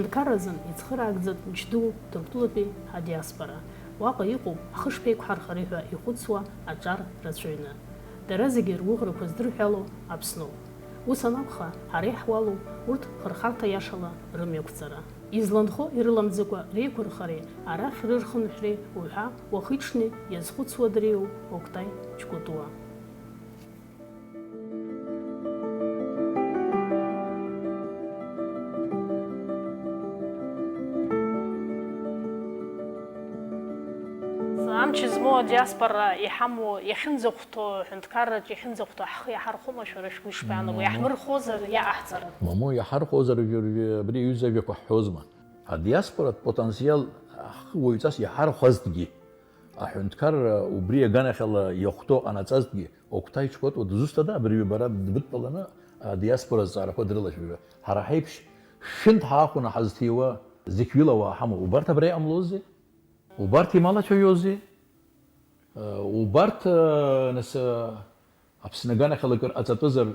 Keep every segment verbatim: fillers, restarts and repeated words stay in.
Ҳәынҭқарразын ицхыраагӡатә мчдуп Ҭырқәтәылатәи адиаспора. Уаҟа иҟоуп ҳхы шԥеиқәҳархари ҳәа ихәыцуа аҿар рацәаҩны. Дара зегьы ргәыӷрақәа здырҳәало Аԥсноуп. Ус анакәха, ҳара иаҳуалуп урҭ хырхарҭа иашала рымҩақәҵара. Изланхо ирыламӡакәа реиқәырхареи арахь рырхынҳәреи уҳәа уахи-ҽни иазхәыцуа дреиуоуп Октай Ҷкәытуа. Амч змоу адиаспора иҳамоу, иахьынӡахәҭоу, ҳәынҭқарраҿ иахьынӡахәҭоу ҳхы иаҳархәома, шәара шәгәы ишԥаанаго? Мамоу. Иаҳмырхозар, иаҟаҳҵар? Мамоу, иаҳархәозар, абри аҩыза ажәақәа ҳҳәозма. Адиаспоратә потенциал ҳхы уаҩҵас иҳархәазҭгьы, аҳәынҭқарра убри аганахьала иахәҭоу ҟанаҵазҭгьы, Октай Ҷкәытуа дызусҭада абыржәы бара дбыдтәаланы адиаспора азҵаарақәа дрылашәырҩуа? Ҳара ҳаиԥш шәынтә ҳаахәаны ҳазҭиуа зықьҩыла ауаа ҳамоуп. Убарҭ абра иҟамлозеи? Убарҭ ималацәаҩузеи? Убарҭ, нас, Аԥсны аганахьала акыр ҟаҵатәызар,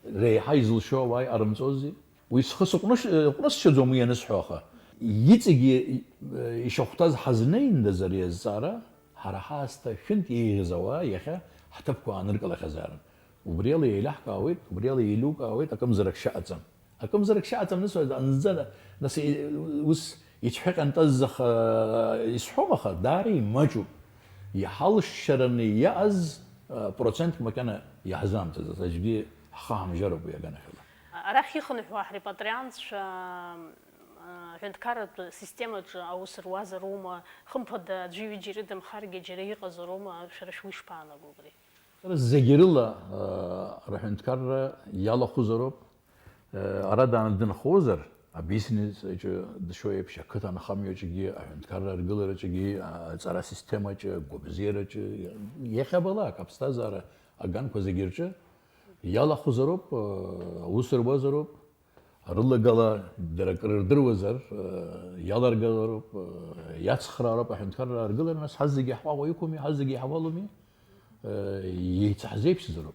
реиҳа изылшо ауаа иҟарымҵози? Уи схы сыҟәныш-, ҟәнысшьаӡом уи анысҳәо, аха иҵегьы ишахәҭаз ҳазнеиндаз ари азҵаара, ҳара ҳаасҭа шәынтә еиӷьыз ауаа иахьа ҳҭыԥқәа ааныркылахьазаарын. Убриала еилаҳкаауеит, убриала еилукаауеит, акымзарак шыҟаҵам. Акымзарак шыҟаҵам, нас, анзы, нас, ус ицәҳәа ҟьантазаха исҳәом, аха даара имаҷуп. Иҳалшараны иааз, а, процентк макьана иаҳзаамҵаӡац, аӡәгьы ҳхы ҳамжьароуп уи аганахьала. Арахь ихынҳәуа ҳрепатриантцәа, а, аҳәынҭқарратә системаҿы аус руазароума, хымԥада аӡәи ҩыџьеи рыдамхаргьы џьара иҟазароума, шәара шәгәы ишԥаанаго убри? Зегьы рыла, а, рҳәынҭқарра иалахәызароуп. Ара дааны дынхозар, абизнес аҿы дшәо еиԥш, ақыҭа анхамҩаҿгьы, аҳәынҭқарра аргылараҿгьы, аҵара системаҿы, агәабзиараҿы, иахьабалак аԥсҭазаара аганқәа зегьы рҿы иалахәызароуп, аус руазароуп, рылагала дара акры рдыруазар, иаларгалароуп, иацхраароуп аҳәынҭқарра аргылара, нас ҳазегьы ҳаҟәа иқәуми, ҳазегьы иаҳуалуми, еицаҳзеиԥшзароуп.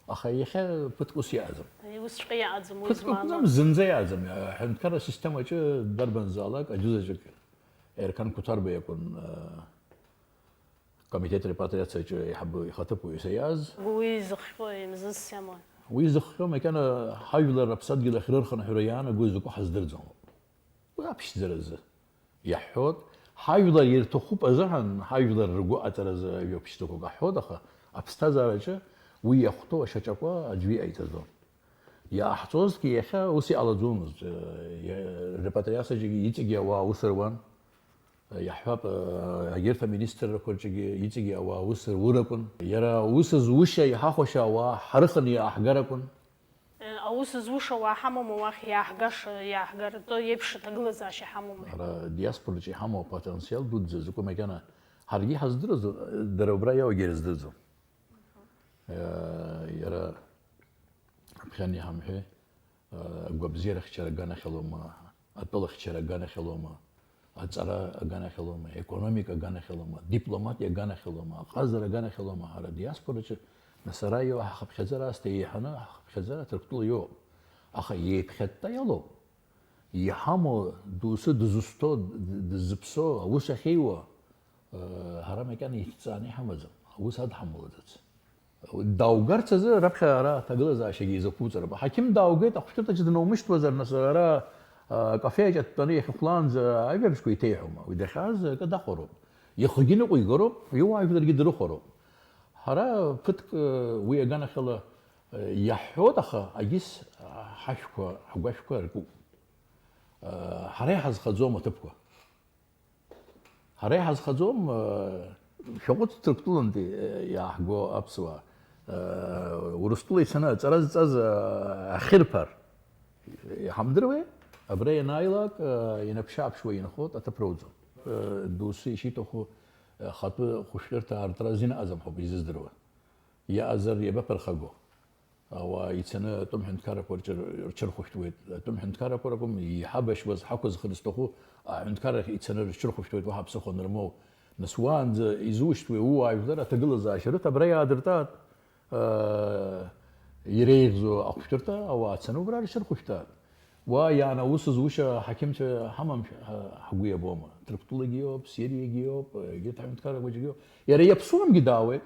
Аха иахьа ԥыҭк ус иаӡам. Ари усҵәҟьа иаӡам, уи Ԥыҭк змааноу. Акәӡам, зынӡа иаӡам. Аҳәынҭқарра асистемаҿы дарбанзаалак аӡәызаҵәык Ерқан Қәыҭарба иакәын, э, комитет репатриациаҿы аиҳабы ихаҭыԥуаҩыс иааз. Уи зыхҟьо имзызсиамои? Уи зыхҟьо макьана ҳажәлар аԥсадгьыл ахь рырхынҳәра иаанаго изакәу ҳаздырӡом. Уи аԥшьӡаразы иаҳҳәоит, ҳажәлар ирҭахуп азыҳәан, ҳажәлар ргәы аҵаразы ҩаԥшьӡақәак аҳәоит, аха аԥсҭазаараҿы уи иахәҭоу ашьаҿақәа аӡәы иҟаиҵаӡом. Иааҳҵозҭгьы иахьа ус иҟалаӡомызт, репатриациаҿгьы иҵегьы ауаа ус руан, иаҳҳәап, егьырҭ аминистррақәа рҿгьы иҵегьы ауаа ус рур акәын. Иара ус зушьа, иҳахәаша ауаа ҳарыхын иааҳгар акәын. Аус зуша уаа ҳамоума уахь иааҳгаша, иааҳгаратәы еиԥш аҭагылазаашьа ҳамоума? Ара диаспораҿы иҳамоу апотенциал дуӡӡа закәу макьана ҳаргьы иҳаздыруаз, дара убра иауагьы ирыздырӡом. Иара ԥхьан иҳамҳәеи, агәабзиара хьчара аганахьалома, атәылахьчара аганахьалома, аҵара аганахьалома, аекономика аганахьалома, дипломатиа аганахьалома, аҟазара аганахьалома, ҳара адиаспораҿы, нас ара иоуа ҳахыԥхьаӡара аасҭа еиҳаны, ҳахыԥхьаӡара Ҭырқәтәыла иоуп. Аха иеиԥхьытта иалоуп. Иҳамоу, доусы дызусҭоу, д-, дыззыԥсоу, аус ахьеиуа, ҳара макьана иҭҵааны иҳамаӡам, аус адҳамалаӡац. Даугарц азы раԥхьа ара аҭагылазаашьагьы изақәуҵароуп. Аҳақьым дааугеит, ахәшәтәырҭаҿы днаумышьҭуазар, нас ара, а, акафеиаҿ дтәаны иахьахәлаанӡа ажәабжьқәа иҭеиҳәома? Уи дахьааз акы дахәароуп. Ихгьы ныҟәигароуп, иуаажәларгьы дрыхәароуп. Ҳара ԥыҭк, э, уи аганахьала, э, иаҳҳәоит, аха агьыс, а, ҳашәқәа, ҳгәашәқәа ркуп. Э, ҳара иҳазхаӡом аҭыԥқәа. Ҳара иҳазхаӡом, шәаҟәыҵ Ҭырқәтәылантәи иааҳго аԥсуаа, Урыстәыла ицаны аҵара зҵаз ахьырԥар иҳамдыруеи? Абра ианааилак, инаԥшы-ааԥшуа инхоит, аҭыԥ роуӡом. Доусы ишиҭаху ахатәы хәышәтәырҭа аартра азин ыҟаӡам ҳәоуп изыздыруа. Иаазар иабаԥырхаго? Ауаа ицаны атәым ҳәынҭқаррақәа рҿы рҽырхәышәтәуеит. Атәым ҳәынҭқаррақәа ракәым, иҳабашьуаз, ҳақәызхыр зҭаху аҳәынҭқаррахь ицаны рҽырхәышәтәуеит, уаҳа ԥсыхәа анырмоу. Нас уаанӡа изушьҭуеи, ууаажәлар аҭагылазаашьа рыҭ, абра иаадыртаат, аа, иреиӷьӡоу ахәшәтәырҭа, ауаа цаны убра рҽырхәышәтәаат. Уа ианаусыз ушьа ҳақьымцәа ҳамамшәа, ҳа-, ҳгәы иабома? Ҭырқәтәылагьы иоуп, Сириагьы иоуп, егьырҭ аҳәынҭқарра хәыҷгьы иоуп. Иара иаԥсуамгьы даауеит.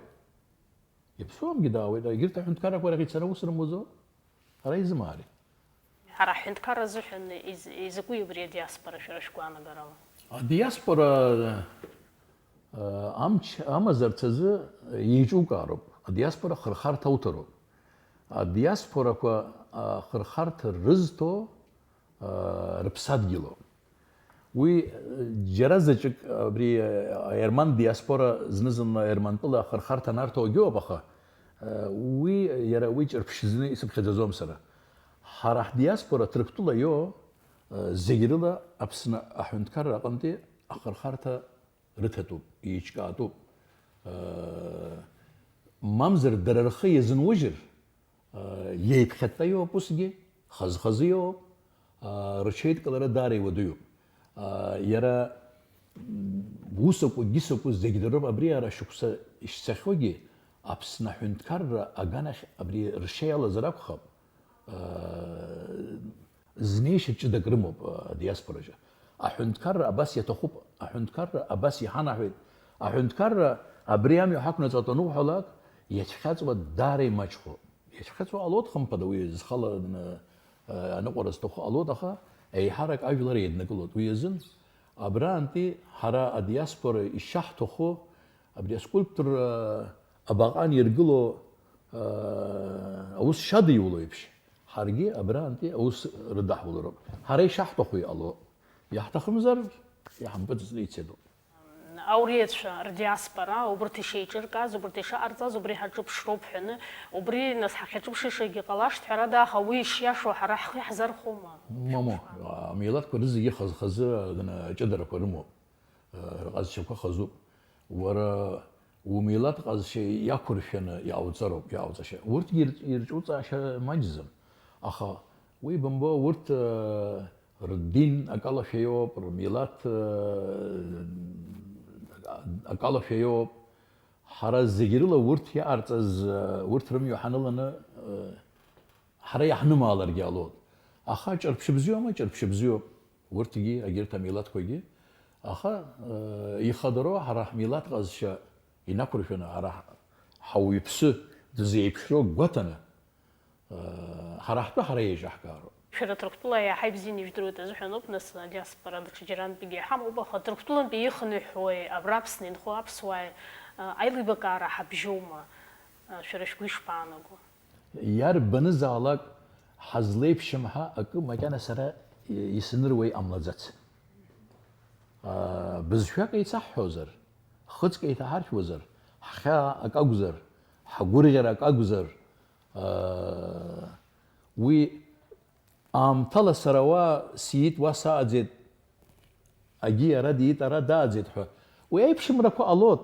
Иаԥсуамгьы даауеит. Егьырҭ аҳәынҭқаррақәа рахь ицара ус рымуӡо? Ара изымаари. Ҳара ҳҳәынҭқарра азыҳәан из-, изакәи убри адиаспора шәара шәгәаанагарала? Адиаспора, э, амч амазарц азы еиҿукаароуп. Адиаспора хырхарҭа уҭароуп. Адиаспорақәа ахырхарҭа рызҭо, э, рыԥсадгьылоуп. Уи, э, џьара заҵәык абри, э, аерман диаспора зны-зынла Ермантәыла ахырхарҭа анарҭогьы ыҟоуп, аха, э, уи, иара уи ҿырԥшьӡаны исыԥхьаӡаӡом сара. Ҳара ҳдиаспора Ҭырқәтәыла иоуа, э, зегь рыла Аԥсны аҳәынҭқарра аҟынтәи ахырхарҭа рыҭатәуп, еиҿкаатәуп. Э, мамзар дара рхы иазынужьыр, э, иеиԥхьытта иоуп усгьы, хаз-хазы иоуп, э, рыҽеидкылара даара иуадаҩуп. Э, иара, м, усакәу, гьысакәу зегь дыруп, абри ара шықәса ишцахьоугьы, Аԥсны аҳәынҭқарра аганахь абри ршьа иалазар акәхап, э, Знеишьа ҷыдак рымоуп, а, адиаспораҿы. Аҳәынҭқарра абас иаҭахуп, аҳәынҭқарра абас иҳанаҳәеит. Аҳәынҭқарра абри амҩа ҳақәнаҵоит ануҳәалак, иацәхьаҵуа даара имаҷхо. Иацәхьаҵуа ҟалоит, хымԥада, уи зхала, а, аныҟәара зҭаху ҟалоит, аха еиҳарак ажәлар еиднакылоит. Уи азын абраантәи ҳара адиаспора ишаҳҭаху, абри аскульптор, а, абаҟа аниргыло, а, аус шадиуло еиԥш, ҳаргьы абраантәи аус рыдаҳулароуп. Ҳара ишаҳҭаху иҟало. Иаҳҭахымзар, иҳампыҵҵны ицеит. Ауриацәа рдиаспора, убырҭ ишеиҿыркааз, убырҭ ишаҟарҵаз, убри ҳаҿыԥшроуп ҳәаны, убри нас ҳахьаҿыԥшышагьы ҟалашт, ҳәарада, аха уи ишиашоу ҳара ҳхы иаҳзархома? Мамоу, амилаҭқәа рызегьы хаз-хазы ҷыдарақәа рымоуп. Рҟазшьақәа хазуп. Уара умилаҭ ҟазшьа иақәыршәаны иҟауҵароуп, иҟауҵашьа. Урҭгьы ирҿ-, ирҿуҵаашьа маҷӡам. Аха уи бымбо, урҭ, э, рдин акалашәа иоуп, рмилаҭ, э, акалашәа иоуп. Ҳара зегь рыла урҭ иҟарҵаз, э, урҭ рымҩа ҳаныланы, э, ҳара иаҳнымааларгьы ҟалоит. Аха ҿырԥшьа бзиоума? Ҿырԥшьа бзиоуп. Урҭгьы, егьырҭ амилаҭқәагьы. Аха, э, ихадароу ҳара ҳмилаҭ ҟазшьа инақәыршәаны, ҳара ҳ-, ҳауаҩԥсы дызеиԥшроу гәаҭаны, э, ҳара ҳтәы ҳара еиҿаҳкаароуп. Шәара Ҭырқәтәыла иаҳа ибзианы ижәдыруеит азыҳәаноуп, нас, адиаспора даҽаџьарантәигьы иҳамоуп, аха Ҭырқәтәылантәи ихынҳәуеи абра Аԥсны инхо аԥсуааи, э, аилибакаара ҳабжьоума, э, шәара шәгәы ишԥаанаго? Иарбанызаалак ҳазлеиԥшымҳа акы макьана сара исыныруа иҟамлаӡац. Аа, бызшәак еицаҳҳәозар, хыцк еиҭаҳаршәуазар, ҳхьаа акы акәзар, ҳгәырӷьара акы акәзар, аа, уи Аамҭала сара уа сиит, уа сааӡеит, агьи ара диит, ара дааӡеит ҳәа. Уи аиԥшымрақәа ҟалоит,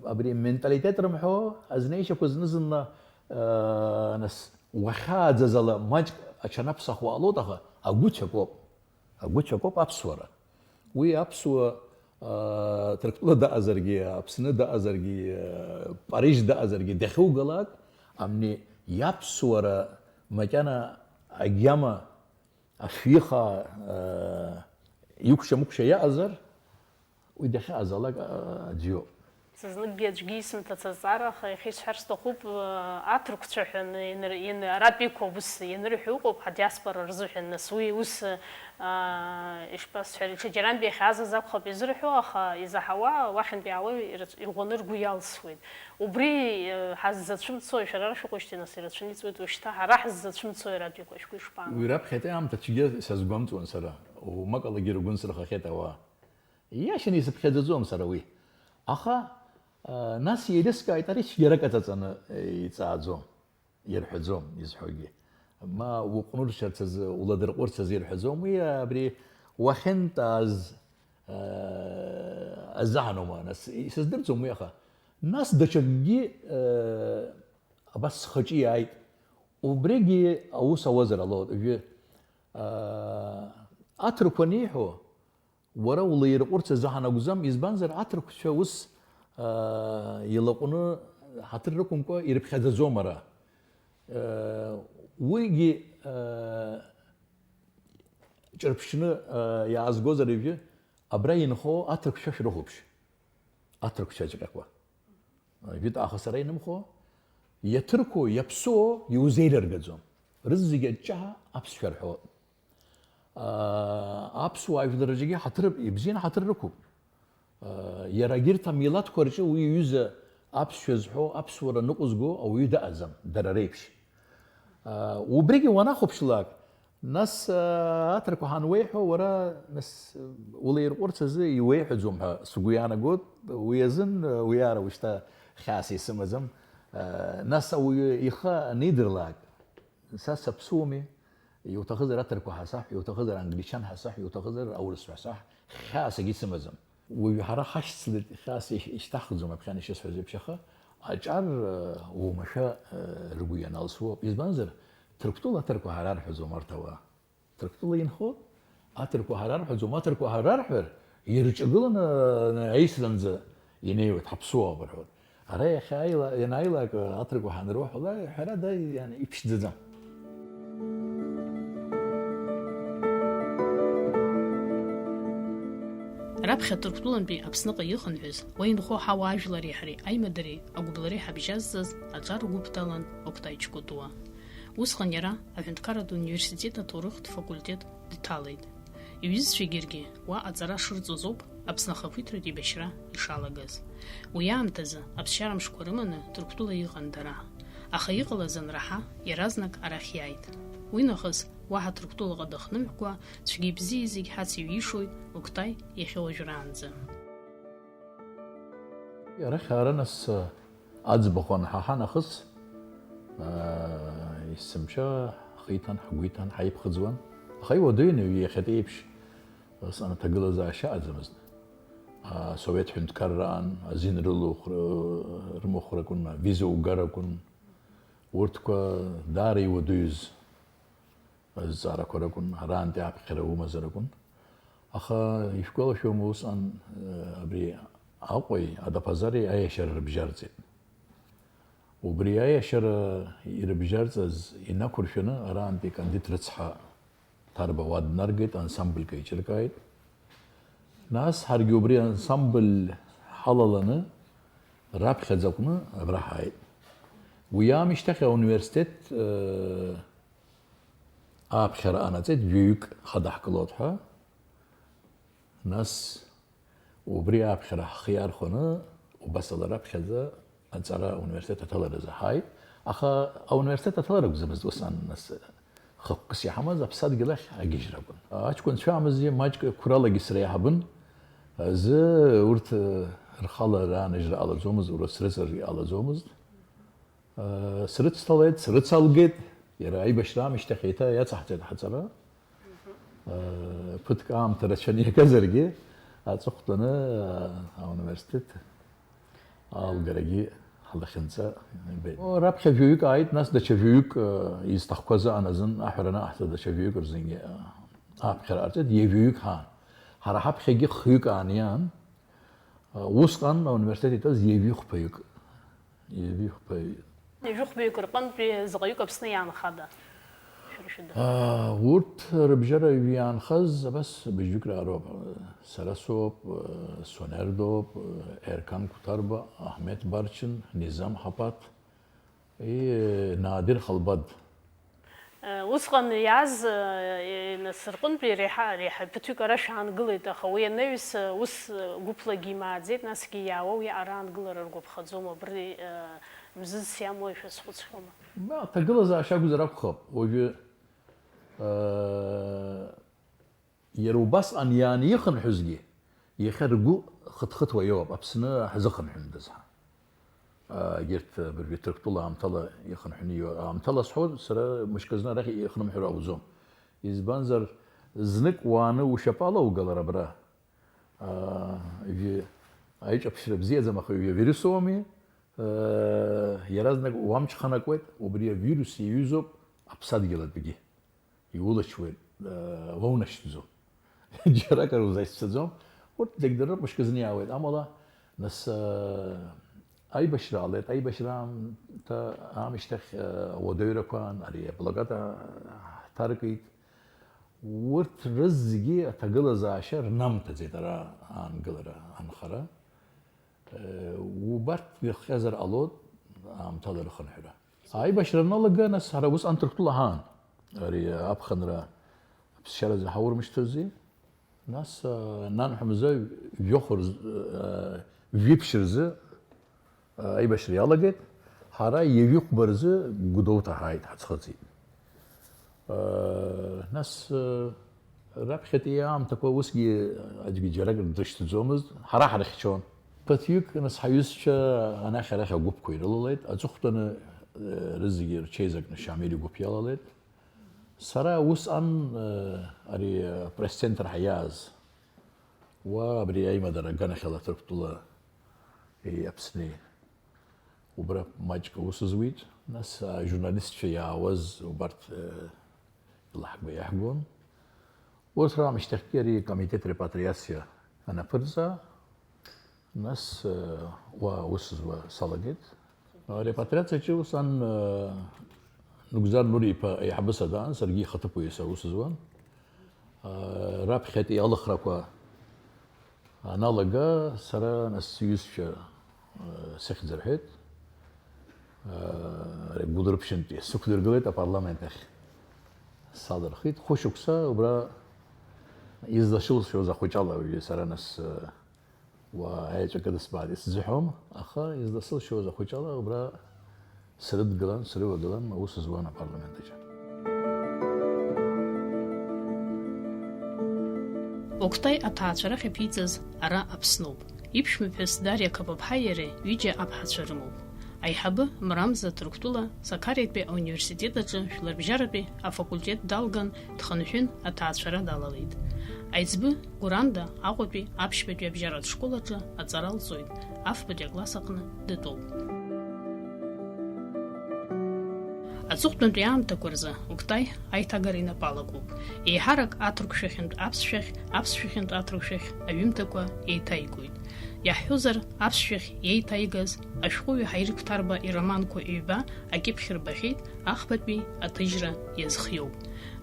абри аменталитет рымҳәо, азнеишьақәа зны-зынла, аа, нас, уахьааӡаз ала маҷк аҽанаԥсахуа ҟалоит, аха агәы цәакоуп. Агәы цәакоуп аԥсуара. Уи аԥсуа, аа, Ҭырқәтәыла даҟазаргьы, Аԥсны даҟазаргьы, Париж даҟазаргьы, дахьугалак, амни иаԥсуара макьана агьама ашәихаа, э, икәша-мыкәша иаҟазар, уи дахьыҟаз алак, э, аӡәы иоуп. Сызныкгьы аӡәгьы исымҭац азҵаара, аха иахьа исҳәар сҭахуп, э, аҭырқәцәа ҳәа ин-, ин-, ин-, аратәиқәа ус ианырҳәо ыҟоуп, ҳадиаспора рзыҳәан, нас уи ус, э, ишԥасҳәари, ҽаџьарантәи иахьаазаз акәхап изырҳәо, аха изаҳауа уахьынтәи аауеи ирацә-, ирӷәӷәаны ргәы иалсуеит. Убри, э, ҳаззацәымцои, шәара ара шәыҟоижьҭеи нас ирацәаны иҵуеит уажәшьҭа, ҳара ҳззацәымцои аратәиқәа, шәгәы ишԥаанаго? Уи раԥхьатәи аамҭа цәгьа сазгәамҵуан сара, умакалагьы ргәы нсырхахьеит ауаа. Иашаны исыԥхьаӡаӡом сара уи. Аха, э, нас еилыскааит, ари цәгьарак аҵаҵаны, э, иҵааӡом, ирҳәаӡом изҳәогьы. Ма уҟәныршьарц азы, уладырҟәырц азы ирҳәаӡом, уи абри уахьынтәааз, э, азыҳәаноума, нас, исыздырӡом уи, аха нас даҽакгьы, э, абас схаҿы иааит. Убригьы аус ауазар ҟалоит. Уажәы, аа, аҭырқәа аниҳәо, уара улаирҟәырц азыҳәан акәӡам, избанзар, аҭырқәцәа ус, аа, илаҟәны ҳаҭыр рықәымкәа ирыԥхьаӡаӡом ара. Э, уигьы, э, ҿырԥшны, э, иаазгозар ижәы, абра инхо аҭырқәцәа шәрыхәаԥш. Аҭырқәцәаҵәҟьақәа. Жәытә аахыс ара инымхо, иаҭырқәоу, иаԥсуоу иузеилыргаӡом. Рызегьы аҷҷаҳа аԥсшәа рҳәоит. Аа, аԥсуаа жәлар рҿгьы ҳаҭыр, ибзианы ҳаҭыр рықәуп. Аа, иара егьырҭ амилаҭқәа рҿы уи иҩыза аԥсшәа зҳәо, аԥсуара ныҟәызго ауаҩы дыҟаӡам, дара реиԥш. Аа, убригьы уанахәаԥшлак, нас, аа, аҭырқәа ҳануеиҳәо, уара, нас, улаирҟәырц азы иуеиҳәаӡом ҳәа сгәы иаанагоит, уи азын, уи ара ушьҭа хьаас исымаӡам. Аа, нас ауаҩы ихы анидырлак, са саԥсуами, иуҭахызар аҭырқәа ҳәа саҳә, иуҭахызар англичан ҳәа саҳә, иуҭахызар аурыс ҳәа саҳә, хьаас акгьы сымаӡам. Уажәы ҳара ҳашьцылеит, хьаас ишь-, ишьҭаҳхӡом аԥхьан ишысҳәаз еиԥш, аха аҿар, э, уамашәа, э, ргәы ианалсуоуп. Избанзар, Ҭырқәтәыла аҭырқәа ҳәа рарҳәаӡом арҭ ауаа. Ҭырқәтәыла инхо, аҭырқәа ҳәа рарҳәаӡом, аҭырқәа ҳәа рарҳәар, ирҿагыланы, э, аисранӡа инеиуеит, ҳаԥсуаауп рҳәоит. Ара иахьааила-, ианааилак, аҭырқәа ҳанроуҳәа, ла, ҳәарада, иан-, иԥшӡаӡам. Раԥхьа Ҭырқәтәылантәи Аԥсныҟа ихынҳәыз, уа инхо ҳауаажәлари ҳареи аимадареи агәыблареи ҳабжьазҵаз аҿар гәыԥ далан Октай Ҷкәытуа. Усҟан иара аҳәынҭқарратә университет аҭоурыхтә факультет дҭалеит. Иҩызцәагьы иаргьы уа аҵара шырҵоз ауп Аԥсны ахақәиҭратә еибашьра ишалагаз. Уи аамҭазы аԥсшьара мшқәа рыманы Ҭырқәтәыла иҟан дара. Аха иҟалаз анраҳа, иаразнак арахь иааит. Уи нахыс, уаҳа Ҭырқәтәылаҟа дахнымҳәкәа, цәгьеи бзиеи зегь ҳацеиҩишоит Октай иахьа уажәраанӡа. Арахь аара нас, аӡбахә анҳаҳа нахыс, аа, есымша ҳхы иҭан, ҳгәы иҭан, ҳаиԥхыӡуан. Аха иуадаҩын уи иахьатәи еиԥш, ус аҭагылазаашьа ыҟаӡамызт. Асовет ҳәынҭқарра аан, азин рылухра, рымухра акәын, авиза угар акәын. Урҭқәа даара иуадаҩыз азҵаарақәа ракәын, арантәи аԥхьара умазар акәын. Аха ишәгәалашәома усҟан, э, абри Аҟәеи Адаԥазари аиашьара рыбжьарҵеит. Убри аиашьара ирыбжьарҵаз инақәыршәаны арантәи Кандид рыцҳа Ҭарба уа днаргеит, ансамбльк еиҿыркааит. Нас ҳаргьы убри ансамбль ҳалаланы раԥхьаӡа аҟны абра ҳааит. Уи аамышьҭахь ауниверситет, э, ааԥхьара ҟанаҵеит, жәаҩык ҳадаҳкылоит ҳәа. Нас убри ааԥхьара ҳхы иархәаны, убасала раԥхьаӡа аҵара ауниверситет аҭаларазы ҳааит. Аха ауниверситет аҭалара акәӡамызт усҟан, нас, хықәкыс иҳамаз аԥсадгьыл ахь агьежьра акәын. Аҷкәынцәа амзи маҷк қәралагьы среиҳабын. Азы урҭ, э, рхала рааныжьра ҟалаӡомызт, урҭ срыцыргьы ҟалаӡомызт. Срыцҭалеит, срыцалгеит, иара аибашьра аамышьҭахь еиҭа иацаҳҵеит ҳаҵара. Ԥыҭк аамҭа рацәаны иагазаргьы, аҵыхәтәаны ауниверситет аалгарагьы ҳлахьынҵа ибеит. Раԥхьа жәаҩык ааит, нас даҽа жәаҩык, изҭахқәаз аан азын аҳәара анаҳҵа, даҽа жәаҩык рзынгьы ааԥхьара ҟарҵеит, ҩажәаҩык ҳаан. Ҳара ҳаԥхьагьы хҩык аан иаан, усҟан ауниверситет итәаз ҩажәихәԥаҩык. Ҩажәихәба. Ҩажәихәбаҩык рҟынтәи заҟаҩык Аԥсны иаанхада? Шәара шәыда. Аа, урҭ рыбжьара ҩы иаанхаз абас быжьҩык раароуп. Сара соуп, Сонер доуп, Еркан Қәҭарба, Аҳмеҭ Барчын, Низам Ҳапаҭ, и, Наадир Халбад. Усҟан иааз, нас, рҟынтәи реиҳа, реиҳа ԥыҭҩык ара шәаангылеит, аха уи анаҩс, ус гәыԥлагьы имааӡеит, насгьы иаауа уи ара аангылара ргәаԥхаӡом, абри, мзызс иамои шәазхәыцхьоума? Ма, аҭагылазаашьа акәзар акәхап, уажәы, Иара убасҟан иаанихынҳәызгьы, иахьа ргәы хыҭхыҭуа иоуп, Аԥсны ҳзыхынҳәындаз ҳәа. Егьырҭ абыржәы Ҭырқәтәыла аамҭала ихынҳәны иоуа, аамҭала сҳәо, сара мышкы зны арахь ихнымҳәыр ауӡом. Избанзар, знык уааны ушьапы алаугалар абра, аа, ҩы-, аиҿаԥшьра бзиаӡам, аха ҩы-, авирус ауми, аа, иаразнак уамҽханакуеит, убри авирус иаҩызоуп аԥсадгьыл атәгьы. Иулачуеит, уаунашьҭӡом. Џьаракыр узашьцаӡом. Урҭ зегь дыррыԥшьга зны иаауеит. Амала, нас, аибашьра ҟалеит. Аибашьра аамҭа аамышьҭахь, ауадаҩрақәа, ари аблокада ҳҭаркит. Урҭ рызегьы аҭагылазаашьа рнамҭаӡеит ара аангылара, анхара. Э, убарҭ ирхиазар ҟалоит аамҭала рыхынҳәра. Аибашьра аналага, нас, ҳара усҟан Ҭырқәтәыла ҳаан. Ари аԥхынра аԥсшьаразы ҳаурмышьҭырзи. Нас, э, нанҳәа мза жәохә рзы, э, жәиԥшь рзы, э, аибашьра иалагеит. Ҳара ҩажәихәба рзы Гәдоуҭа ҳааит, ҳаӡхыҵит. Э, нас, э, раԥхьатәи аамҭақәа усгьы аӡәгьы џьарак дрышьҭаӡомызт, ҳара ҳрыхьчон. Ԥыҭҩык, нас, ҳаҩызцәа анахь-арахь агәыԥқәа ирылалеит, аҵыхәтәаны, э, рызегьы рчеизакны Шамил игәыԥ иалалеит. Сара усҟан, э, ари, э, апресс-центр ҳаиааз, уа абри аимадара аганахьала Ҭырқәтәылеи Аԥсни убра маҷк аус зуит. Нас ажурналистцәа иаауаз убарҭ, э, илаҳкуа иаҳгон. Урҭ раамышьҭахьгьы ари комитет репатриациа анаԥырҵа, нас, э, уа аус зуа салагеит. Арепатриациаҿы усҟан, э, Нугзар Нури-иԥа аиҳабыс даан, саргьы ихаҭыԥуаҩыс аус зуан. Э, раԥхьатәи алыхрақәа аналага, сара нас сҩызцәа, э, сыхьӡ рҳәеит. Э, Гәылрыԥшьынтәи сықәдыргылеит апарламент ахь. Салырхит. Хәышықәса убра излашылшоз ахәыҷала уажәы сара нас, э, уа аеҵәа кыдысбааит исзыҳәом, аха изласылшоз ахәыҷала убра срыдгылан, срывагылан, аус зуан апарламент аҿы. Октай аҭаацәа рахь иаԥиҵаз ара Аԥсноуп. Иԥшәмаԥҳәыс Дариа Қапаԥҳаи иареи ҩыџьа аԥҳацәа рымоуп. Аиҳабы Мрамза Ҭырқәтәыла Сакариатәи ауниверситет аҿы жәларбжьаратәи афакультет далган, дхынҳәын, аҭаацәара далалеит. Аиҵбы Гәыранда Аҟәатәи аԥшьбатәи абжьаратә школ аҿы аҵара лҵоит, афбатәи акласс аҟны дытәоуп. Аҵыхәтәантәи аамҭақәа рзы Октай аиҭагара инапы алакуп. Еиҳарак аҭырқәшәахьынтә аԥсшәахь, аԥсшәахьынтә аҭырқәшәахь аҩымҭақәа еиҭаигоит. Иаҳҳәозар, аԥсшәахь иеиҭаигаз ашәҟәыҩҩы Ҳаирқә Ҭарба ироманқәа ҩба акьыԥхь рбахьеит, ахԥатәи аҭыжьра иазхиоуп.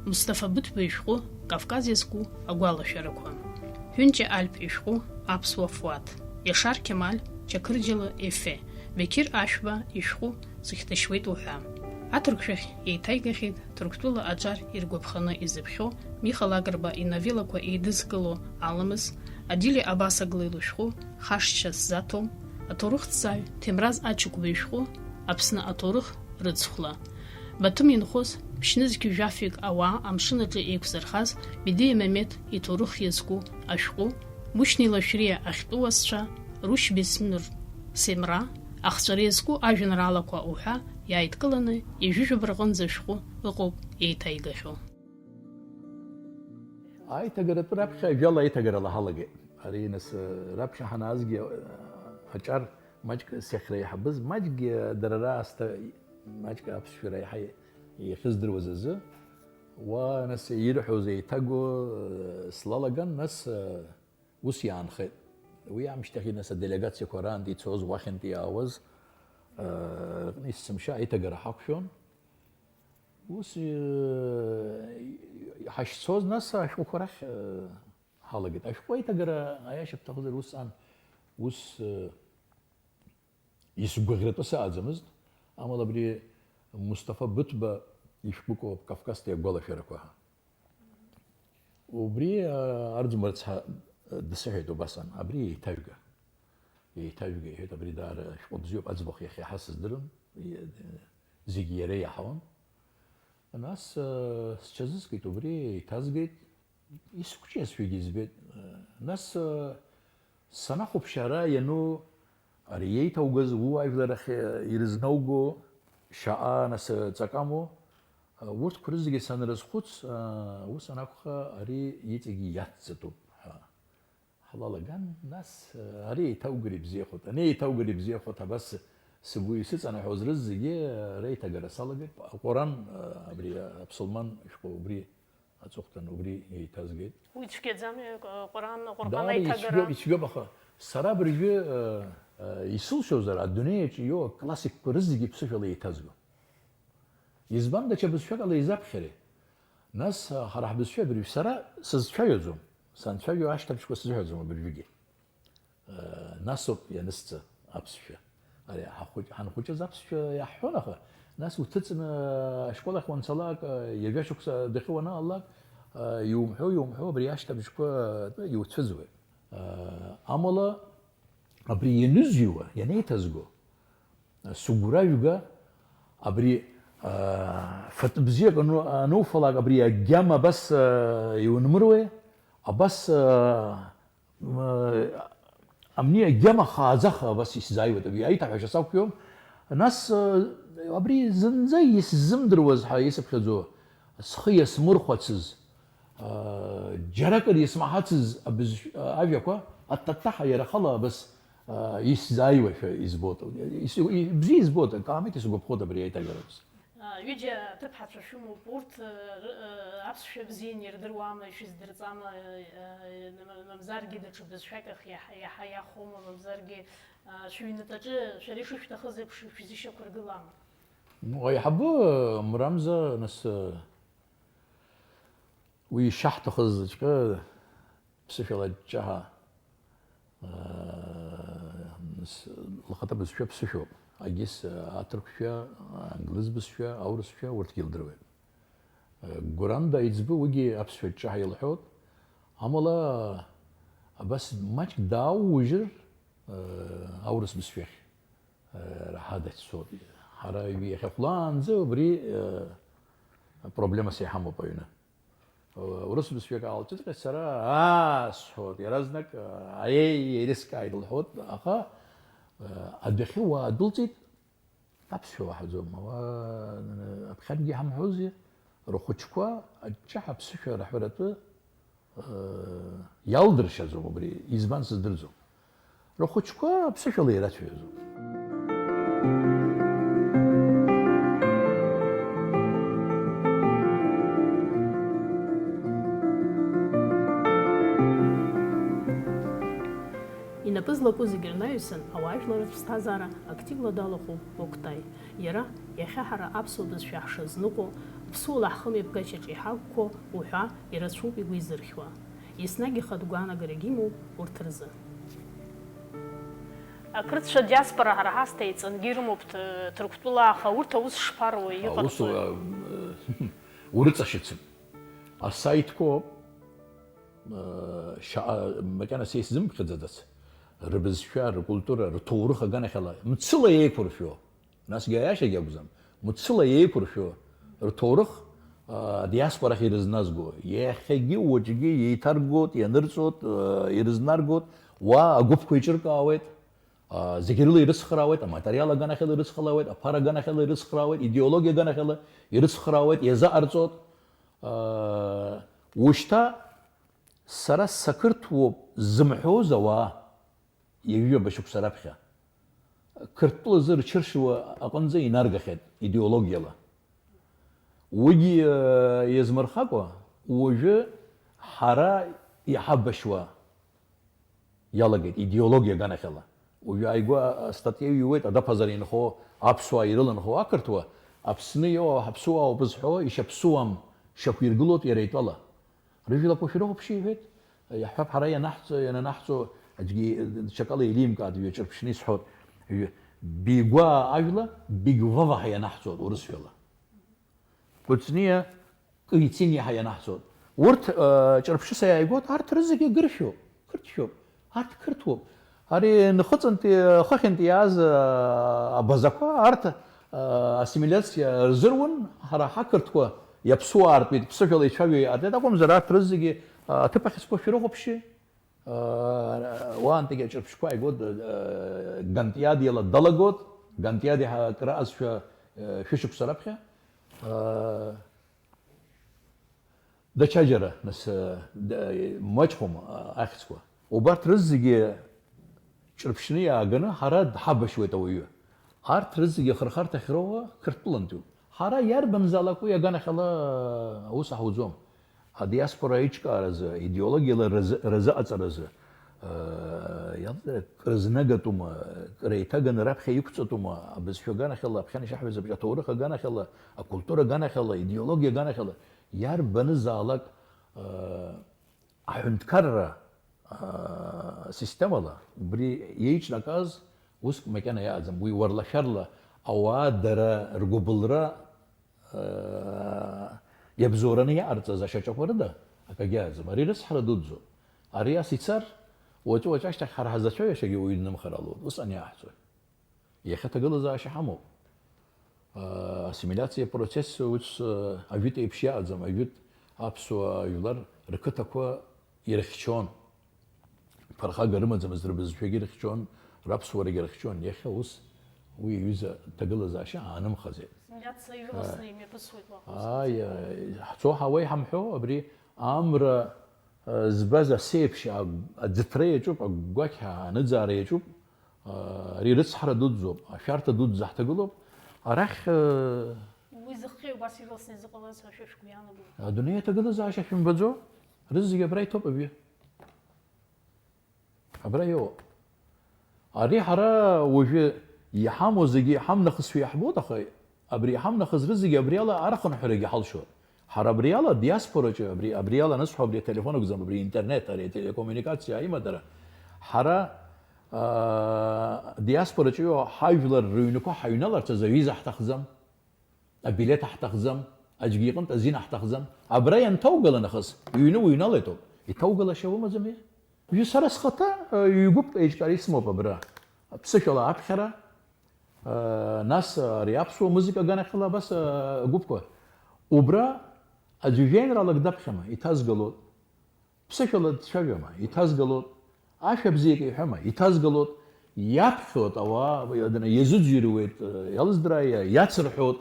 Мусҭафа Быҭәба ишәҟәы Кавказ иазку агәалашәарақәа. Ҳәынҷа Альп ишәҟәы Аԥсуа фуаҭ. Иашар Кьамал Чақырџьалы Ефе. Беқьыр Ашәба ишәҟәы Сыхьҭашьуеит уҳәа. Аҭырқәшәахь еиҭаигахьеит Ҭырқәтәыла аҿар иргәаԥханы изыԥхьо Миха Лакрба иновеллақәа еидызкыло Аламыс, Адили Абасаглои лышәҟәы Хашҭшьа сзаҭом, аҭоурыхҭҵааҩ Ҭемраз Ачықәба ишәҟәы Аԥсны аҭоурых рыцхәла. Баҭым инхоз ԥшьнызқь жәафҩык ауаа амшын аҿы еиқәзырхаз Бедиа Мемеҭ иҭоурых иазку ашәҟәы, Мушьни Лашәриа ахьтәы уасцәа, Рушь Беснур Семра, ахҵәара иазку ажәеинраалақәа уҳәа иааидкыланы ҩажәижәаба рҟынӡа ашәҟәы ыҟоуп еиҭаигахьоу. Аиҭагаратәы раԥхьа ажәала аиҭагарала ҳалагеит. Ари нас, раԥхьа ҳанаазгьы, аҿар маҷк сехьра иаҳбыз, маҷкгьы дара раасҭа, маҷк аԥсшәара иаҳа иахьыздыруаз азы, уа, нас, ирҳәоз еиҭаго, слалаган, нас, ус иаанхеит. Уи аамышьҭахь, нас, аделегациақәа раантәи ицоз, уахьынтәи иаауаз, рҟны есымша аиҭагара ҳақәшәон. Ус, ҳашцоз, нас, ашәҟәқәа рахь, ҳалагеит. Ашәҟәы аиҭагара, аиаша бҭахызар, усҟан, ус, э, исгәаӷьратәы саҟаӡамызт, амала абри Мусҭафа Быҭәба ишәҟәык ауп Кавказтәи агәалашәарақәа ҳәа. Убри, а, арӡынба рыцҳа, э, дсыҳәеит убасҟан, абри еиҭажәга. Еиҭажәга, иҳәеит, абри даара шәҟәы бзиоуп, аӡбахә иахьа ҳа сыздырам, и-, зегьы иара иаҳауан. Нас, э, сҽазыскит, убри еиҭазгеит. Исықәҿиазшәагьы избеит. Нас, э, санахәаԥш ара иану, ари иеиҭаугаз ууаажәлар ахь, э, ирызнауго шьаҟа, нас, э, ҵак амоу, э, урҭқәа рызегьы санрызхәыц, э, ус анакәха, ари иҵегьы иацҵатәуп ҳәа ҳлалаган, нас, э, ари еиҭаугар ибзиахоит, ани еиҭаугар ибзиахоит, абас сгәы исыҵанаҳәоз рызегьы, э, реиҭагара салагеит. Аҟәаран, э, абри аԥсылман шәҟәы убри аҵыхәтәан убри еиҭазгеит. Уи цәгьаӡами, Ҟ-, Ҟәаран, Ҟәырҟан Даара аиҭагара? Ицәгьоуп, ицәгьоуп, аха сара абыржәы, э, э, исылшозар, адунеи аҿы иоуа классикқәа рызегьы ԥсышәала еиҭазго. Избан, даҽа бызшәак ала изаԥхьари? Нас, ҳара ҳбызшәа абыржәы сара сызцәажәаӡом, санцәажәо ашьҭыбжьқәа сзыҳәаӡом абыржәгьы. Насоуп ианысҵа аԥсшәа. Ари ҳахәыҷ-, ҳанхәыҷыз аԥсшәа иаҳҳәон, аха нас уҭыҵны ашкол ахь уанцалак, ҩажәа шықәса адәахьы уанаалак, иумҳәо, иумҳәо, абри ашьҭыбжьқәа иуцәыӡуеит. Амала абри ианызҩуа, ианеиҭазго, сыгәра жәга, абри, фатә бзиак ану-, ануфалак, абри агьама абас иунмыруеи? Абас, м, амни агьама хааӡаха абас исзааиуеит, абри аиҭаҳәашьа сақәшәом. Нас, абри зынӡа исзымдыруаз ҳәа исыԥхьаӡо, схы иасмырхәацыз, џьаракыр исмаҳацыз абызшә-, ажәақәа, аттаттаҳа иара ахала абас, исзааиуашәа избоит. Ис-, и-, бзиа избоит, акаамеҭ исгәаԥхоит абри аиҭажәарақәа. Ҩыџьа аҭыԥҳацәа шәымоуп, урҭ, ры-, аԥсшәа бзианы ирдыруама, ишәыздырҵама, мамзаргьы даҽа бызшәак ахь иаҳа, иаҳа иахәома, мамзаргьы, шәыҩнаҭаҿы шәара ишышәҭахыз еиԥш шәзышьақәыргылама? Ну, аиҳабы Мрамза, нас, уи ишаҳҭахызҵәҟьа ԥсышәала аҷҷаҳа, аа, с-, лхаҭа бызшәа ԥсышәоуп. Агьыс, аҭырқәшәа, англыз бызшәа, аурысшәа, урҭгьы лдыруеит. Гәыранда аиҵбы уигьы аԥсшәа аҷҷаҳа илҳәоит. Амала, абас маҷк дааужьыр, аурыс бызшәахь, раҳа дацәцоит. Ҳара иахьа хәлаанӡа убри, проблемас иҳамоуп аҩны. Урыс бызшәак аалҵыҵәҟьа сара, аа, сҳәоит, иаразнак, аиеи, еилыскааит лҳәоит, аха, адәахьы уаадәылҵит, аԥсшәа уаҳаӡом, ауаа, аԥхьангьы иҳамҳәозеи, рхәыҷқәа аҷҷаҳа аԥсышәа раҳәаратәы, иалдыршаӡом убри, избан сыздырӡом. Рхәыҷқәа аԥсышәала ирацәажәаӡом. Инапы злаку зегьы рнаҩсан ауаажәларратә ԥсҭазаара активла далахәуп Октай. Иара, иахьа ҳара аԥсуа бызшәа ҳшазныҟәо, ԥсуала ҳхымҩаԥгашьаҿ иҳақәқәо уҳәа ирацәоуп игәы изырхьуа. Еснагь ихатә гәаанагарагьы имоуп урҭ рзы. Ақырҭцәа диаспора ҳара ҳасҭа еиҵангьы ирымоуп ҭ-, Ҭырқәтәыла, аха урҭ аус шԥаруеи, иҟарҵои? Аус, а, урыҵашьыцып. Асаитқәоуп, а, шьа-, а, макьана са исзымԥхьаӡац. Рыбызшәа, ркультура, рҭоурых аганахьала мцыла еиқәыршәо. Насгьы аиашагьы акәӡам, мцыла еиқәыршәо рҭоурых, аа, адиаспорахь ирызназго, иахьагьы уаҵәгьы еиҭаргоит, ианырҵоит, аа, ирызнаргоит, уа агәыԥқәа еиҿыркаауеит, аа, зегьы рыла ирыцхраауеит, аматериал аганахьала ирыцхраауеит, аԥара аганахьала ирыцхраауеит, идеологиа аганахьала ирыцхраауеит, иазаҟарҵоит. Аа, ушьҭа сара сақырҭуоуп зымҳәоз ауаа. Ҩажәаба шықәса раԥхьа Қырҭтәылазы рҽыршьуа аҟынӡа инаргахьеит идеологиала. Уигьы, э, иазмырхакәа, уажәы ҳара иҳабашьуа иалагеит идеологиа аганахьала. Уажәы ааигәа астатиа иҩуеит адаԥазара инхо аԥсуаа ирыланхо ақырҭуа, Аԥсны иоуа аԥсуаауп зҳәо ишьаԥсуам шьақәиргылоит иара итәала. Рыжәлақәа шәрыхәаԥши, иҳәеит, иаҳҳәап, ҳара ианаҳҵо, иананаҳҵо, аӡәгьы даҽакала еилимкааит, ҩаҿырԥшны исҳәоит, ҩ-, бигәаа ажәла, бигвава ҳәа ианаҳҵоит урысшәала. Кәыҵниа, кыициниа ҳәа ианаҳҵоит. Урҭ, э, ҿырԥшыса иааигоит, арҭ рызегьы гыршәоуп, қырҭшәоуп. Арҭ қырҭуоуп. Ари нхыҵынтәи, хыхьынтәи иааз, а, абазақәа, арҭ, а, ассимилиациа рзыруан, ҳара ҳақырҭқәа иаԥсуаа ртәеит, ԥсышәала ицәажәо иҟарҵеит акәымзар, арҭ рызегьы, а, аҭыԥ ахьӡқәа шәрыхәаԥши. А, уаантәигьы аҿырԥшқәа ааигәа, а, Гантиадиала далагоит, Гантиади ҳәа акы раҟазшәа, а, шәышықәса раԥхьа. А, Даҽаџьара, нас, э, д-, э, маҷхәым, а, ахьӡқәа. Убарҭ рызегьы ҿырԥшны иааганы ҳара дҳабашьуеит ауаҩы. Арҭ рызегьы ахырхарҭахь роуа Қырҭтәылантәиуп. Ҳара иарбанзаалак уи аганахьала, э, аус ҳауӡом. Адиаспора аиҿкааразы, аидеологиала разы-, разыҟаҵаразы, э, иалҵ-, крызнагатәума, креиҭаганы раԥхьа иқәҵатәума, абызшәа аганахьала, аԥхьан ишаҳҳәаз абжьаҭоурых аганахьала, акультура аганахьала, аидеологиа аганахьала, Иарбанызаалак, э, аҳәынҭқарра, э, системала убри еиҿнакааз уск макьана иаҟаӡам. Уи уарлашәарла ауаа дара ргәыбылра, э, иабзоураны иаҟарҵаз ашьаҿақәа рыда акагьы ааӡам. Ари рыцҳара дуӡӡоуп. Ари ас ицар, уаҵәы-уаҵәы ашьҭахь ҳара ҳазацәажәашьагьы уаҩы днымхар алоуп. Усҟан иааҳҵоит. Иахьа аҭагылазаашьа ҳамоуп. Ассимилиациа процесс ус, ажәытә еиԥш иаҟаӡам, ажәытә аԥсуа жәлар рқыҭақәа ирыхьчон. Ԥырхага рымаӡамызт, рыбызшәагьы рыхьчон, раԥсуарагьы рыхьчон. Иахьа ус уи аҩыза аҭагылазаашьа аанымхаӡеит. Ассимилиациа ирыласны имҩаԥысуеит уаҟа. Ааи, ааи, ҳцо ҳауеи ҳамҳәо, абри амра збаз асеиԥш а-, аӡыҭра иаҿуп, агәақь аныӡаара иаҿуп. Ари рыцҳара дуӡӡоуп, ашәарҭа дуӡӡа ҳҭагылоуп. Арахь, э, Уи зыхҟьеи убас ирылсны изыҟалаз ҳәа шәа шәгәы иаанагои? Адунеи аҭагылазаашьа шәымбаӡо? Рызегь абра иҭоуп абҩы. Абра иоуп. Ари ҳара уажәы иҳамоу зегьы иҳамнахызшәа иаҳбоит, аха абри иҳамнахыз рызегьы абриала архынҳәрагьы ҳалшоит. Ҳара абриала диаспораҿы, абри, абриала анысҳәо, абри ателефон акәӡам, абри интернет, ари ателекоммуникациа аимадара, ҳара, аа, диаспораҿы иҟоу ҳажәлар рыҩнқәа ҳаҩналарц азы авиза ҳҭахӡам. Абилеҭ ҳҭахӡам, аӡәгьы иҟынтә азин ҳҭахӡам. Абра ианҭаугала нахыс, иҩны уҩналеитоуп. Иҭаугалашьа умаӡами? Уажәы сара схаҭа, э, ҩ-гәыԥк еиҿкаара исымоуп абра. Ԥсышәала аԥхьара, э, нас ари аԥсуа музыка аганахьала абас, э, гәыԥқәа. Убра аӡәы жәеинраалак даԥхьама, иҭазгалоит. Ԥсышәала дцәажәома, иҭазгалоит, ашәа бзиак иҳәама, иҭазгалоит, иаԥхьоит ауаа, иазыӡырҩуеит, иалыздраа иацырҳәоит,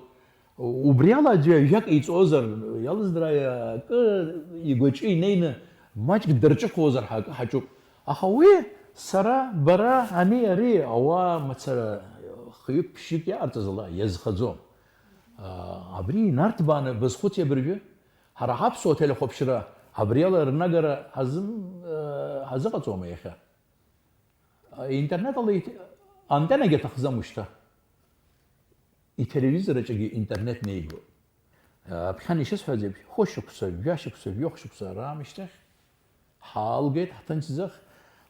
убриала аӡәы ажәак иҵозар, иалыздраа акы игәаҿы инеины маҷк дырҿыхозар ҳәа акы ҳаҿуп. Аха уи сара, бара, ани, ари ауаа мацара хҩык-ԥшьҩык иаҟарҵаз ала иазхаӡом. Абри инарҭбааны базхәыци абыржәы? Ҳара ҳаԥсуа телехәаԥшра абриала рнагара ҳазым-, э, ҳазыҟаҵома иахьа? Интернет ала ит-, антеннагьы аҭахӡам ушьҭа. Ителевизор аҿгьы интернет неигоит. Аԥхьан ишысҳәаз еиԥш, хәышықәса, жәашықәса, жәохә шықәса раамышьҭахь, ҳаалгеит, ҳҭынчӡах,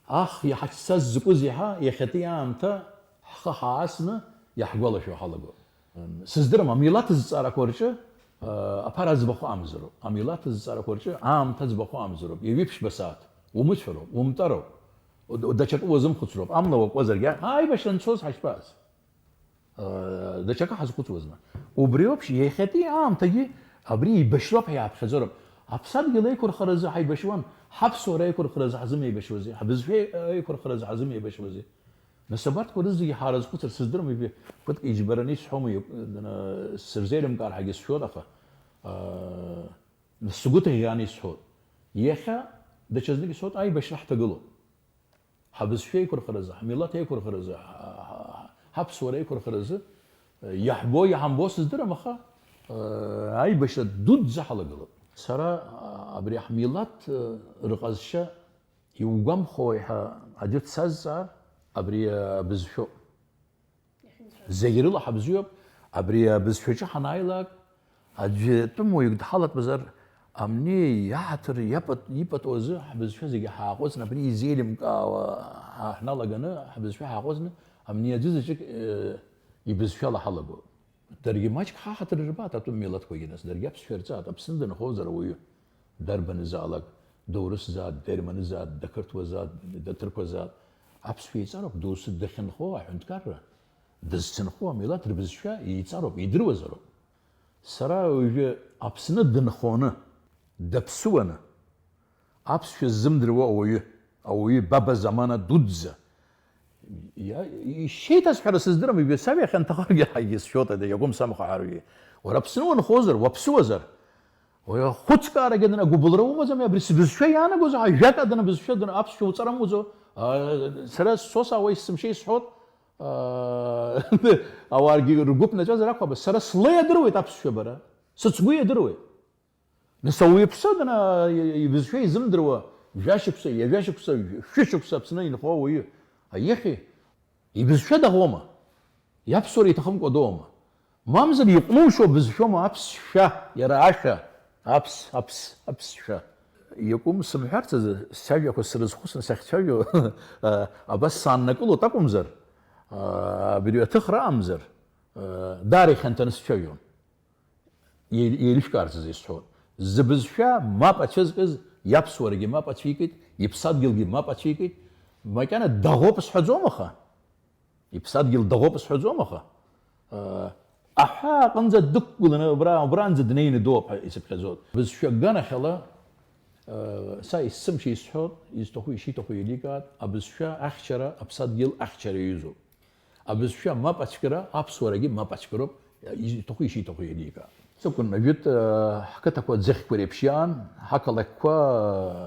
аҳ, иҳацәцаз закәызеи ҳәа, иахьатәи аамҭа ҳхы ҳаасны иаҳгәалашәо ҳалагоит. Сыздырам, амилаҭ зҵаарақәа рҿы, а, аԥара ӡбахә амзароуп. Амилаҭ зҵаарақәа рҿы аамҭа ӡбахә амзароуп. Ҩажәи ԥшьба сааҭ. Умыцәароуп, умтәароуп. Д-, даҽакы уазымхәыцроуп. Амла уакуазаргьы, аибашьра анцоз ҳашԥааз? Даҽакы ҳазхәыцуазма? Убри ауп, иахьатәи аамҭагьы абри еибашьроуп ҳәа иааԥхьаӡароуп. Аԥсадгьыл аиқәырхаразы ҳаибашьуан, ҳаԥсуара аиқәырхаразы ҳазымеибашьуазеи, ҳбызшәа аиқәырхаразы ҳазымеибашьуазеи? Нас абарҭқәа рызегьы ҳаразхәыцыр сыздырам, ижәбеит, ԥыҭк иџьбараны исҳәома, сырзеилымкаар ҳәагьы сшәоит, аха, аа, сгәы ҭыӷьӷьааны исҳәоит. Иахьа даҽазнык исҳәоит, аибашьра ҳҭагылоуп. Ҳабызшәа еиқәырхаразы, ҳмилаҭ еиқәырхаразы, ҳа-, ҳа-, ҳаԥсуара еиқәырхаразы, иаҳбо, иҳамбо сыздырам, аха, э, аибашьра дуӡӡа ҳалагылоуп. Сара, а, абри ҳмилаҭ, э, рҟазшьа иугәамԥхо еиҳа аӡәы дсазҵаар, абри, э, абызшәоуп. Зегь рыла ҳабзиоуп, абри абызшәаҿы ҳанааилак, аӡәы тәымуаҩык дҳалатәазар, абни иаҳаҭыр иапат-, ипату азы ҳбызшәа зегьы ҳааҟәыҵны, абни изеилымкаауа ҳа-, ҳналаганы, ҳбызшәа ҳааҟәыҵны, абни аӡәы заҵәык, э, ибызшәала ҳалагоит. Даргьы маҷк ҳаҳаҭыр рбааит атәым милаҭқәагьы, нас, даргьы аԥсшәа рҵааит, Аԥсны дынхозар ауаҩы, дарбанызаалак, доурысзаат, дерманызаат, дақырҭуазаат, даҭырқәазаат, аԥсшәа иҵароуп, доусы дахьынхо аҳәынҭқарра. Дызцынхо амилаҭ рбызшәа еиҵароуп, идыруазароуп. Сара уажәы Аԥсны дынхоны, даԥсуаны, аԥсшәа ззымдыруа ауаҩы, ауаҩы баба замана дуӡӡа, иа-, ишеиҭасҳәара сыздырам, ҩбаҩ саб иахьанҭахаргьы ҳагьы сшәоит, ада иакәым самхаҳаргьы. Уара Аԥсны уанхозар, уаԥсуазар, уи ахәыцкаарагьы дын-, агәыбылра умаӡами, абри сбызшәа иаанагозар, ажәак адын абызшәа дын-, аԥсшәа уҵарамуӡо? А, сара сцо саауа есымша исҳәоит, а, ауаагьы ргәы ԥнаҵәазар акәхап, сара сла иадыруеит аԥсшәа бара, сыцгәы иадыруеит. Нас ауаҩԥсы дана ибызшәа изымдыруа, жәашықәса, ҩажәашықәса, шәышықәса Аԥсны инхо ауаҩы, аиҳәеи, ибызшәа даӷоума? Иаԥсуара иҭахымкәа доума? Мамзар иҟәнушьо бызшәоума аԥсшәа, иара ашәа? Аԥс, аԥс, аԥсшәа. Иакәым сымҳәарц азы, сцәажәақәа срызхәыцны сахьцәажәо, абас сааннакылоит акәымзар, абри аҭыхра амзар, даара ихьанҭаны сцәажәон. Еилышәкаарц азы исҳәон. Зыбызшәа мап ацәызкыз, иаԥсуарагьы мап ацәикит, иԥсадгьылгьы мап ацәикит, макьана даӷоуп сҳәаӡом аха. Иԥсадгьыл даӷоуп сҳәаӡом, аха, э, аҳәаа аҟынӡа дықәгыланы абра, абранӡа днеины дыҟоуп ҳәа исыԥхьаӡоит. Бызшәа аганахьала, э, са есымша исҳәоит, изҭаху ишиҭаху еиликаат, абызшәа ахьчара аԥсадгьыл ахьчара иаҩызоуп. Абызшәа мап ацәгьара аԥсуарагьы мап ацәгьароуп, изҭаху ишиҭаху еиликаат. Сакәын, ажәытә, э, ҳқыҭақәа ӡыхьқәа реиԥш иаан, ҳақалақьқәа,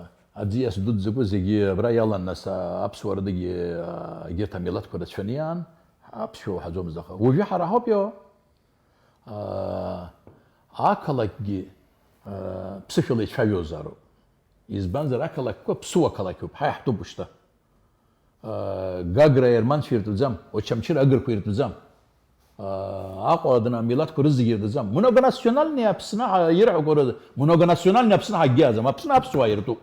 э, аӡиас дуӡӡақәа зегьы абра иалан, нас, а, аԥсуара дагьы, а, егьырҭ амилаҭқәа рацәаны иаан, аԥсшәа уаҳаӡомызт аха. Уажәы ҳара ҳауп иауа. А, ақалақьгьы, а, ԥсышәала ицәажәозароуп. Избанзар, ақалақьқәа ԥсуа қалақьуп, ҳа иаҳтәуп ушьҭа. Гагра аерманцәа иртәӡам, Очамчыра агырқәа иртәӡам. Аҟәа адна амилаҭқәа рызегьы иртәӡам. Многонациональный Аԥсны ҳа ирҳәақәо ры-, многонациональный Аԥсны ҳакгьы аӡам. Аԥсны аԥсуаа иртәуп.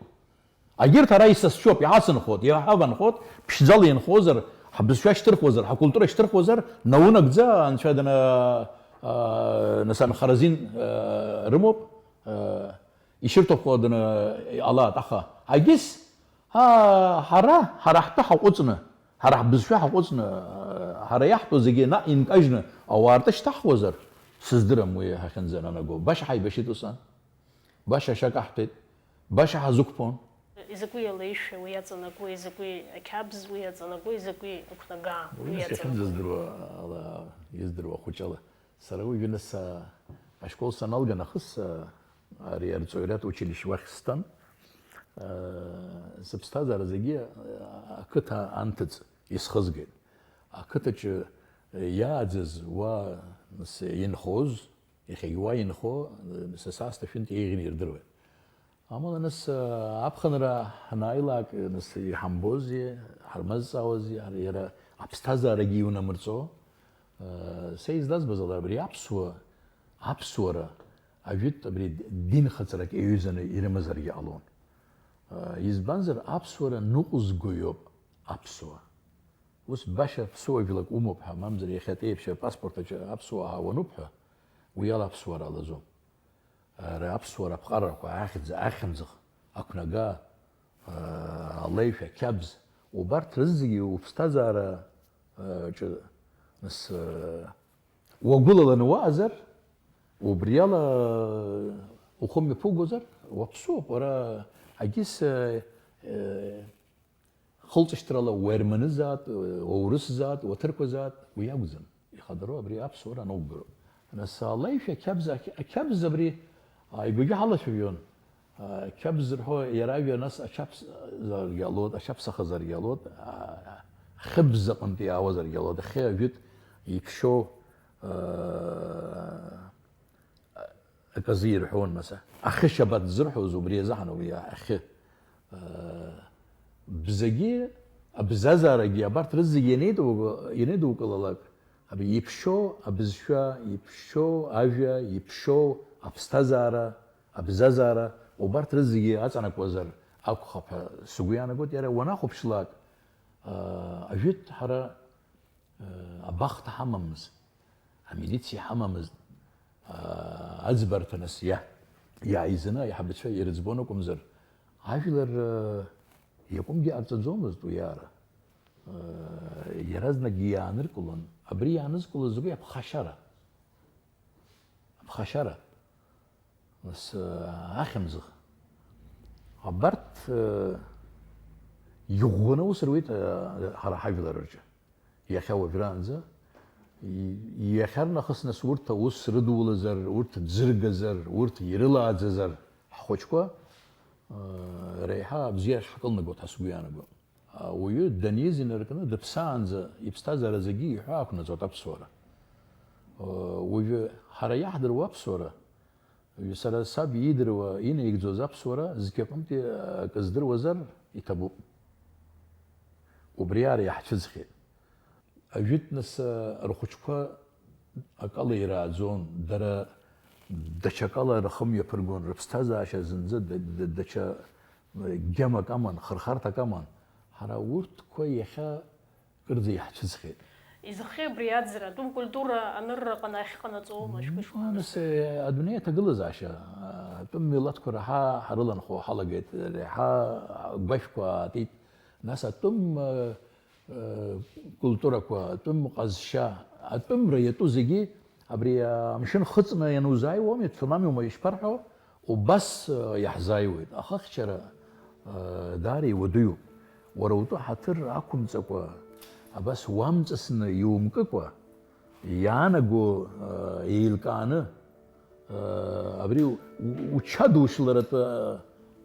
Агьырҭ ара исасцәоуп, иҳацынхоит, иҳаванхоит, ԥшӡала инхозар, ҳбызшәа шьҭырхуазар, ҳкультура шьҭырхуазар, наунагӡа анцәа дна, а, нас анхаразин, а, рымоуп, а, ишырҭаху дна иҟалаат, аха агьыс Аа, ҳара, ҳара ҳтәы ҳаҟәыҵны, ҳара ҳбызшәа ҳаҟәыҵны, ҳара иаҳтәу зегьы наҟ инкажьны ауаа ртәы шьҭаҳхуазар, сыздырам уи ҳахьынӡананаго. Баша ҳаибашьит ус аан. Баша ашьа каҳҭәеит. Баша ҳазықәԥон. Изакәи алеишәа уи аҵанакуеи, изакәи ақьабз уи аҵанакуеи, изакәи ақәнагаа уи Уи нас аҵанакуеи? Иахьынӡаздыруа ала, издыруа ахәыҷала. Сара уажәы нас, а, ашкол саналга нахыс, а, ари арҵаҩратә училишьче уахь стәан. А, сыԥсҭазаара зегьы, а, ақыҭа анҭыҵ исхызгеит. Ақыҭаҿы, а, иааӡаз уа, нас, инхоз, иахьагь уа инхо, а, са саасҭа шәынтә еиӷьны ирдыруеит. Амала, нас, аԥхынра ҳанааилак, нас, иҳамбози, ҳармазҵаауази, ҳара, иара аԥсҭазаарагьы иунамырҵо, са излазбаз ала, абри аԥсуа, аԥсуара, ажәытә абри динхаҵарак иаҩызаны ирымазаргьы ҟалон. Избанзар, аԥсуара ныҟәызго иоуп аԥсуа. Ус баша ԥсуа жәлак умоуп ҳәа, мамзар иахьатәи еиԥш апаспорт аҿы аԥсуаа уануп ҳәа, уи ала аԥсуара алаӡом. Ара аԥсуара аԥҟарақәа, ахьӡ, ахьымӡӷ, ақәнага, алеишәа, ақьабз, убарҭ рызегьы уԥсҭазаара, ҿы, нас, уагәылаланы уаазар, убриала ухы мҩаԥугозар, уаԥсуоуп, уара, агьыс, хылҵышьҭрала уерманызаат, уаурысзаат, уаҭырқәазаат, уи акәӡам. Ихадароу абри аԥсуара анаугароуп. Нас алеишәа ақьабз, ақь-, ақьабз абри, а, игәагьы ҳалацәажәон. А, ақьабз зырҳәо иара ажәа нас аҽаԥсазаргьы ҟалоит, аҽаԥсахазаргьы ҟалоит, а, хьыбз аҟынтә иаауазаргьы ҟалоит, ахьы ажәытә иԥшьоу, а, аказы ирҳәон, маса. Ахьы шьабаҭ зырҳәоз убри азыҳәан ауп, иа-, ахьы. Э, бзагьы, абзазаарагьы, абарҭ рызегьы ианеидук-, ианеидукылалак, абри иԥшьоу абызшәа, иԥшьоу ажәа, иԥшьоу аԥсҭазаара, абзазаара, убарҭ рызегьы аҵанакуазар акәхап ҳәа сгәы иаанагоит. Иара уанахәаԥшлак, э, ажәытә ҳара Абахҭа ҳамамызт, амилициа ҳамамызт, аӡбарҭа нас иа-, иааизаны аиҳабацәа ирыӡбон акәымзар, ажәлар, иакәымгьы ҟарҵаӡомызт уи аара. Иаразнакгьы иааныркылон. Абри иаанызкылоз закәи аԥхашьара? Аԥхашьара. Нас, э, ахьымӡӷ. Абарҭ, э, иӷәӷәаны аус руеит, э, ҳара ҳажәлар рҿы. Иахьа уажәраанӡа, и-, иахьарнахыс нас урҭ аус рыдулазар, урҭ ӡыргазар, урҭ ирылааӡазар ҳхәыҷқәа, э, реиҳа абзиахь ҳкылнагоит ҳәа сгәы иаанагоит. Ауаҩы даниз инаркны дыԥсаанӡа иԥсҭазаара зегьы иҳәа ақәнаҵоит аԥсуара. Уажәы ҳара иаҳдыруа аԥсуара, уажәы сара саб иидыруа, инаигӡоз аԥсуара зқьы аҟынтәи акы здыруазар иҭабуп. Убриаара иаҳцәыӡхьеит. Ажәытә нас, рхәыҷқәа акала ирааӡон, дара даҽакала рхы мҩаԥыргон, рыԥсҭазаашьа зынӡа да-, да-, даҽа, э, гьамак аман, хырхарҭак аман. Ҳара урҭқәа иахьа кырӡа иаҳцәыӡхьеит. Изахьи абри аӡра, атәым культура анырраҟны ахьҟанаҵоума, шәгәышԥ? Нас, э, адунеи аҭагылазаашьа, э, атәым милаҭқәа раҳа ҳарыланхо ҳалагеит, раҳа гәашәқәа аатит. Нас атәым, э, э, культурақәа, атәым ҟазшьа, атәымра иатәу зегьы абри амшын хыҵны ианузааиуами, цунамиума ишԥарҳәо, убас, э, иаҳзааиуеит. Ахыхьчара, э, даара иуадаҩуп. Уара утәы ҳаҭыр ақәымҵакәа, абас уамҵасны иумкыкәа, иаанаго, э, еилкааны, э, абри у-, учадушьларатәы,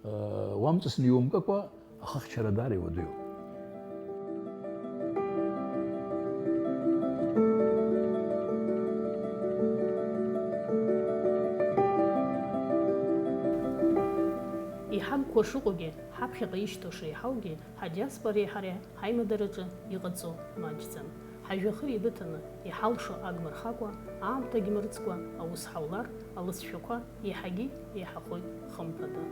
э, уамҵасны иумкыкәа, ахыхьчара даара иуадаҩуп. Иҳамқәа шыҟоугьы, ҳаԥхьаҟа ишьҭоу шеиҳаугьы, ҳадиаспореи ҳареи ҳаимадараҿы иҟаҵоу маҷӡам. Ҳажәҩахыр еибыҭаны, иҳалшо агмырхакәа, аамҭагь мырӡкәа аус ҳаулар, алҵшәақәа еиҳагьы еиҳахоит, хымԥада.